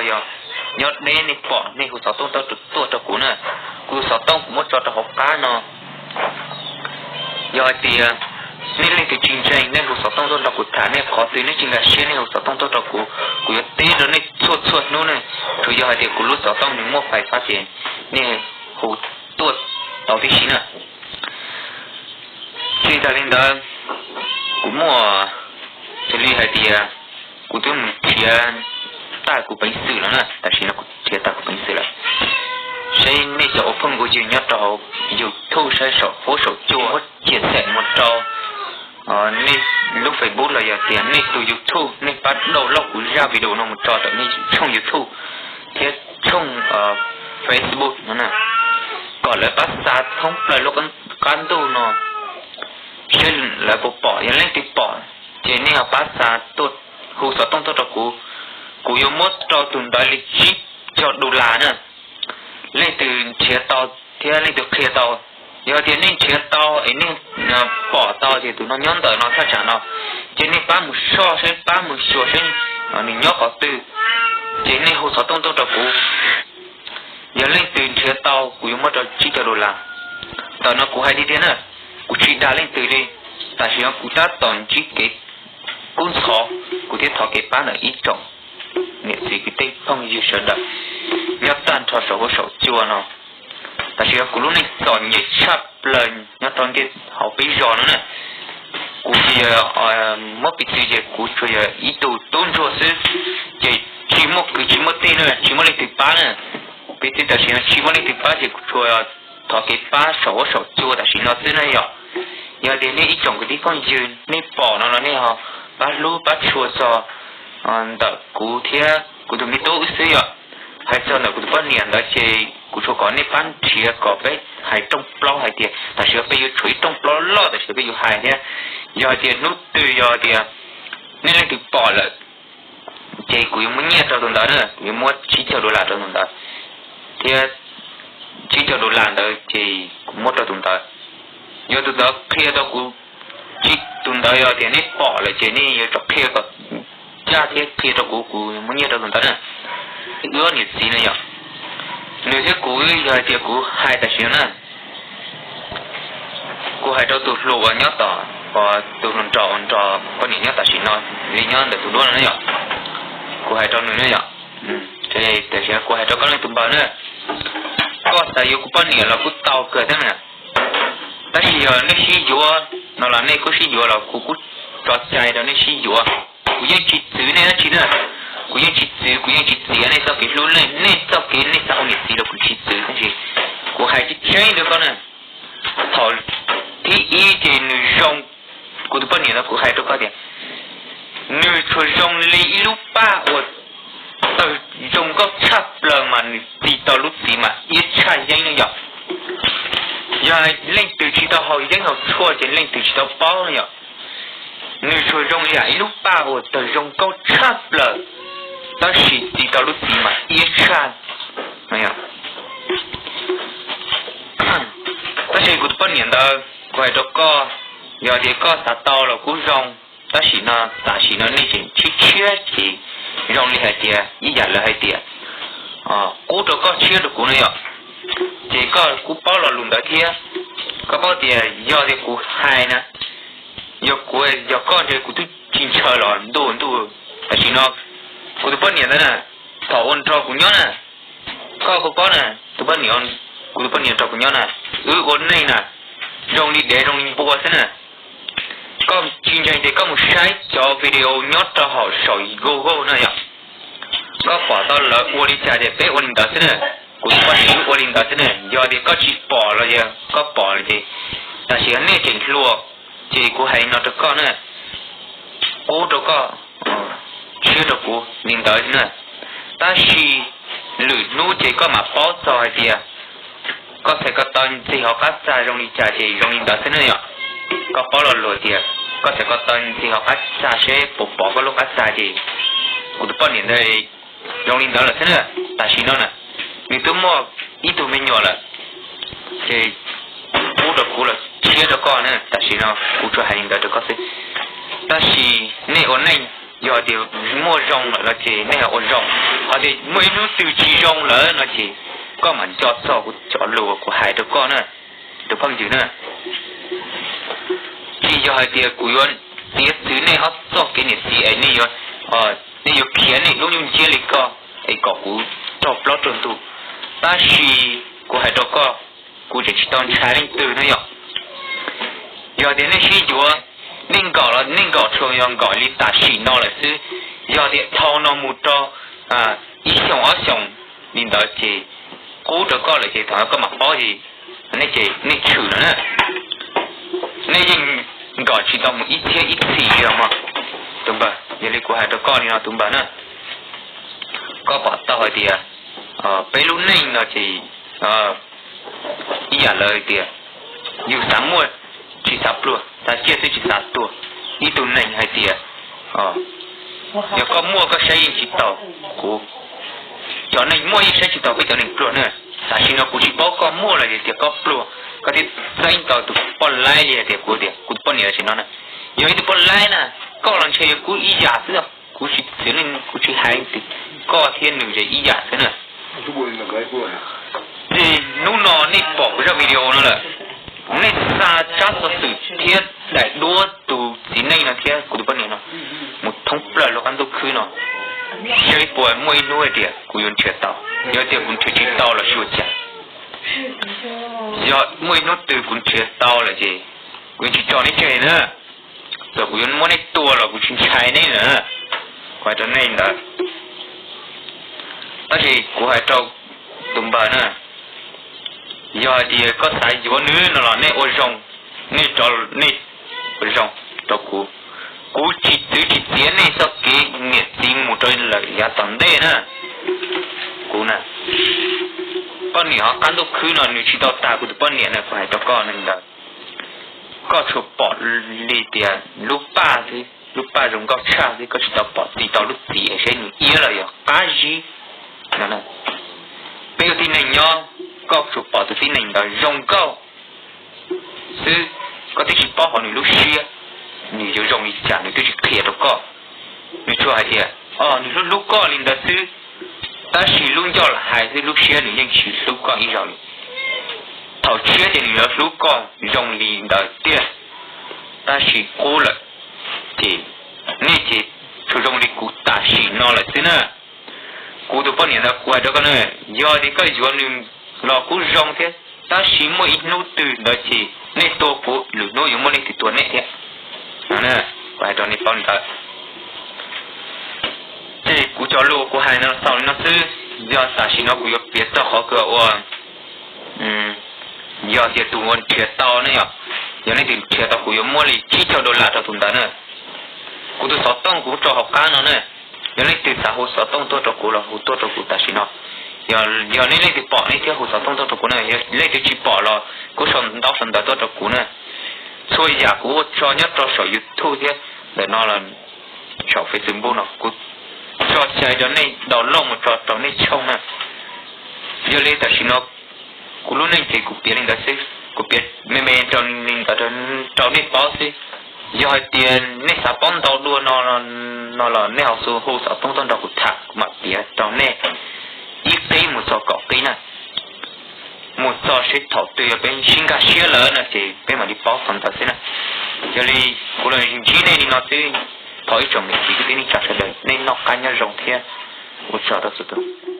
Yog nyob deb nej pom nej hu xov tooj tuaj rau kuv na, kuv tus xov tooj kuv muab tso rau hauv qab no. Yog hais tias nej leej twg tsis ntseeg, nej hu xov tooj tuaj nrog kuv tham, nej qhov twg nej tsis nkag siab nej hu xov tooj tuaj rau kuv, kuv yuav teb rau nej txhua txhua hnub ne. Tsuas yog hais tias kuv lub xov tooj nws muaj fais fab ces nej hu tuaj tau tib si na. Tsis tas li ntawd, kuv muaj, xws li hais tias kuv twb mus nrhiav tag kuv peev xwm lawm na, tam sim no kuv nrhiav tag kuv peev xwm lawm. Saib nej cov ua phooj ua ywg nyob rau hauv YouTube saib saum huab saum cua, muab chia sẻ mus rau nej lub Facebook los yog tias nej tus YouTube, nej pab download kuv zaj video no mus tso rau nej tshooj YouTube thiab tshooj Facebook no, kom lawv pab xa thoob plaws lub qab ntuj no, saib lawv puas pom. Yog leej twg pom ces nej ho pab xa tuaj, hu xov tooj tuaj rau kuv, kuv yuav muab rau tus ntawd li tsib caug dollar na. Leej twg nrhiav tau thiab leej twg qhia tau, yog tias nej nrhiav tau es nej pom tau tias tus no nyob ntawm no thaj tsam no, ces nej pab mus soj saib, pab mus xyuas saib nws nyob qhov twg, ces nej hu xov tooj tuaj rau kuv. Yog leej twg nrhiav tau kuv yuav muab rau tsib caug dollar. Ntawm no kuv hais tiag tiag na, kuv tsis dag leej twg li. Tam sim no kuv tab tom ntsib kev kub ntxhov, kuv thiaj thov kev pab ntawm ib tsoom niam txiv kwv tij phooj ywg sawv daws nyob tag nrho saum huab saum cua no. Tam sim no kuv lub neej txom nyem tshaj plaws nyob rau ntiaj hauv peb zos no na. Kuv ces yog, muab piv txwv ces kuv tsuas yog ib tug tub ntsuag xwb, ces tsis muaj kwv tsis muaj tij na, tsis muaj leej twg pab na. Piv txwv tam sim no tsis muaj leej twg pab ces kuv tsuas thov kev pab saum huab saum cua tam sim no xwb na yom. Yog tias nej ib tsoom kwv tij phooj ywg nej pom no los nej ho pab hlub pab tshua txog ntawm kuv thiab kuv tus me tub wb xwb yom. Hais txog ntawm kuv tus poj niam ntawd ces kuv tsuas kom nej pab nrhiav kom peb hais rooj plaub hais tias tam sim no peb yuav tshuav ib rooj plaub loj tam sim no peb yuav hais thiab. Yog hais tias hnub twg yog hais tias nej leej twg pom lawm ces kuv yuav muab nyiaj rau tus ntawd na, kuv yuav muab tsib caug dollar rau tus ntawd, thiab tsib caug dollar ntawd ces kuv muab rau tus ntawd. Yog tus ntawd qhia rau kuv, tsis, tus ntawd yog tias nej pom lawm ces nej yuav tsum qhia kom ncaj thiab qhia rau kuv, kuv muab nyiaj rau tus ntawd na. Wb ob niam txiv no yom, nws thiab kuv yog hais tias kuv hais tam sim no na, kuv hais rau tus hluas uas nyob tom, tus hluas nraug uas nrog poj niam nyob tam sim no li nyob ntawm tus duab no na yom, kuv hais rau nws na yom. Tam sim no kuv hais rau koj leej tus npawg na, koj xav yuav kuv poj niam los kuj tau kawg thiab na. Tab sis yog nej sib yuav no los nej kuj sib yuav los kuv kuj tso cai rau nej sib yuav. Kuv yeej tsis txwv nej dab tsi na, kuv yeej tsis txwv, kuv yeej tsis txiav nej txoj kev hlub, nej txoj kev nej xav ua niam txiv los kuv tsis txwv, tab sis kuv hais tseeb tseeb rau koj na, thaum thib ib ces nws zoo, kuv tus poj niam no kuv hais rau koj tias nws tsuas zoo li ib lub paj uas tawg zoo nkauj tshaj plaws mas nws txi tau lub txiv mas iab tshaj yeeb no yom. Yog leej twg tsis tau haus yeeb haus tshuaj ces leej twg tsis tau paub no yom. Nws tsuas zoo li ib lub paj uas tawg zoo nkauj tshaj plaws, tab sis txi tau lub txiv mas iab tshaj. Tab sis kuv tus poj niam ntawd kuv hais rau koj, yog tias koj xav tau los kuj zoo, tab sis no tam sim no nej tseem tshiab tshiab ces zoo li hais tias ib yam lawv hais tias qub rau koj tshiab rau kuv no yom. Ces koj kuj paub lo lus ntawd thiab, koj paub tias yog tias kuv hais na, yog kuv, yog koj ntshe kuv twb tsis ntshaw los ntuj ntuj. Tam sim no kuv tus poj niam ntawd na, thaum ua nrog kuv nyob na, koj kuj paub na, tus poj niam, kuv tus poj niam nrog kuv nyob na, wb ua neej na zoo li dev zoo li npua xwb na. Koj tsis ntseeg ces koj mus saib cov video nyob rau hauv saum Google na yom. Koj pom tau lawv ua li cas ces peb ua li ntawd xwb na. Kuv tus poj niam wb ua li ntawd xwb na, yog tias koj tsis pom los yog koj pom lawm ces tam sim no nej tseem hluas, ces kuv hais li no rau koj na, qub rau koj, tshiab rau kuv li ntawd na. Tab sis lwm hnub ces koj mam paub txog hais tias koj txhais ko taw ntxig hauv qab txaj zoo li cas ces zoo li ntawd xwb na yom. Koj paub lo lus tias koj txhais ko taw ntxig hauv qab txaj seb puas pom koj lub qab txaj ces kuv tus poj niam ntawd zoo li ntawd lawm xwb na. Tam sim no na, nws twb muaj ib tug me nyuam lawm, ces qub rau kuv los tshiab rau koj na. Tam sim no kuv tsuas hais li ntawd rau koj xwb. Tab sis nej ua neej Yog tias muaj zoo lawm no ces nej ua zoo, ho tias muaj ib hnub twg tsis zoo lawm no ces koj mam nco txog kuv cov lus kuv hais rau koj na, tus phooj ywg na. Tsis yog hais tias kuv yuav txiav txwv nej ob txoj kev niam txiv es nej yuav, nej yuav khiav nej lub nyuj nciab li koj es kom kuv raug plaub raug ntug. Tab sis kuv hais rau koj, kuv tseem tsis tau ntshai leej twg na yom. Yog tias nej sib yuav, nej nkaum los nej nkaum tsuas yog nkaum li tam sim no lawm xwb. Yog tias dhau no mus rau ib xyoos ob xyoos li ntawd ces qub rau koj lawm ces thaum koj mam paub ces nej ces nej tshwm lawm na. Nej yeej nkaum tsis tau mus ib txhiab ib txhis li os mog tus npawg. Yog li kuv hais rau koj li no tus npawg na, koj pom tau hais tias peb lub neej no ces ib yam lawv tias yus xav muaj tsis xav pluag, xav ciaj xwb tsis xav tuag. Ib tug neeg hais tias yog koj muaj koj saib yeej tsis taus kuv, cov neeg muaj yeej saib tsis taus peb cov neeg pluag na. Tam sim no kuv tsis paub koj muaj los yog tias koj pluag, koj thiaj txeeb tau tus poj laib li hais tias kuv tias kuv tus poj niam tam sim no na yog ib tug poj laib na, koj los ntshe yog kuv ib yam xwb. Kuv tsis txiav leej, kuv tsis hais tias koj thiab nws yog ib yam xwb na. Ces hnub no nej pom kuv zaj video no lawm, nej xa tsab xov xwm thiab daim duab tus txiv neej no thiab kuv tus poj niam no mus thoob plaws lub qab ntuj khwb no, saib puas muaj ib hnub hais tias kuv yuav nrhiav tau. Yog tias kuv nrhiav tsis tau los xyuas cas, yog muaj ib hnub twg kuv nrhiav tau lawm ces kuv yuav tsis tso neb tseg na. Txawm kuv yuav muab neb tua los kuv tsis ntshai neb na. Kuv hais rau nej ntawd. Tab sis kuv hais rau tus npawg na, yog hais tias koj xav yuav nws no los nej ua zoo, nej, nej ua zoo rau kuv. Kuv tsis txwv tsis txiav nej txoj kev niam txiv mus rau lawm yav tom ntej na. Kuv na, poj niam hauv qab ntuj khwb no nws tsis tau tag kuv tus poj niam na, kuv hais rau koj li ntawd. Koj tsuas pom li tias lub paj xwb, lub paj zoo nkauj tshaj xwb, koj tsis tau pom txi tau lub txiv es saib nws iab los yog qab zib. Peb ua tib neeg nyob, koj tsuas pom tus tib neeg ntawd zoo nkauj xwb, koj twb tsis paub hauv nws lub siab nws yuav zoo li cas, nws twb tsis qhia rau koj. Nws tsuas hais tias, o, nws hlub hlub koj li ntawd xwb, tab sis lub ncauj los hais xwb, lub siab nws yeej tsis hlub koj ib zaug li. Thaum tshiab ces nws yuav hlub koj zoo li ntawd tiag, tab sis qub lawm ces nej ces tsuas zoo li kuv tam sim no lawm xwb na. Kuv tus poj niam ntawd kuv hais rau koj na, yog tias koj yuav nws los kuj zoo thiab, tab sis muaj ib hnub twg ntawd ces nej tua kuv, lwm hnub yuav muaj leej twg tua nej thiab. Kuv hais rau nej paub li ntawd. Ces kuv cov lus kuv hais no xaus li no xwb, yog tam sim no kuv yuav piav txog qhov kawg uas yog tias tus uas nrhiav tau ne yom, yog leej twg nrhiav tau kuv yuav muab li tsib caug dollar rau tus ntawd na. Kuv tus xov tooj kuv rau hauv qab no na, yog leej twg xav hu xov tooj tuaj rau kuv los hu tuaj rau kuv tam sim no. Yog nej leej twg pom nej thiaj hu xov tooj tuaj rau kuv na, yog leej twg tsis pom los kuj sau ntaub sau ntawv tuaj rau kuv na. Txhua yam kuv ua tso nyob rau saum YouTube thiab ntawm no los saum Facebook no kuv tso cai rau nej download mus tso rau nej tshooj na. Yog li tam sim no kuv lub neej ces kuv piav li ntawd xwb, kuv piav me me rau li ntawd rau nej paub xwb. Yog hais tias nej xav paub ntau dua no los nej ho hu xov tooj tuaj nrog kuv tham, kuv mam piav rau nej ib qib mus txog kaum qib na. Mus txog seb thaum twg yog peb sib nkag siab lawm no ces peb mam li paub qhov ntawd xwb na. Yog li kuv los ntsib nej li no xwb, thov ib tsoom niam txiv kwv tij neej tsa sawv daws nej noj qab nyob zoo thiab ua tsaug rau txhua tus.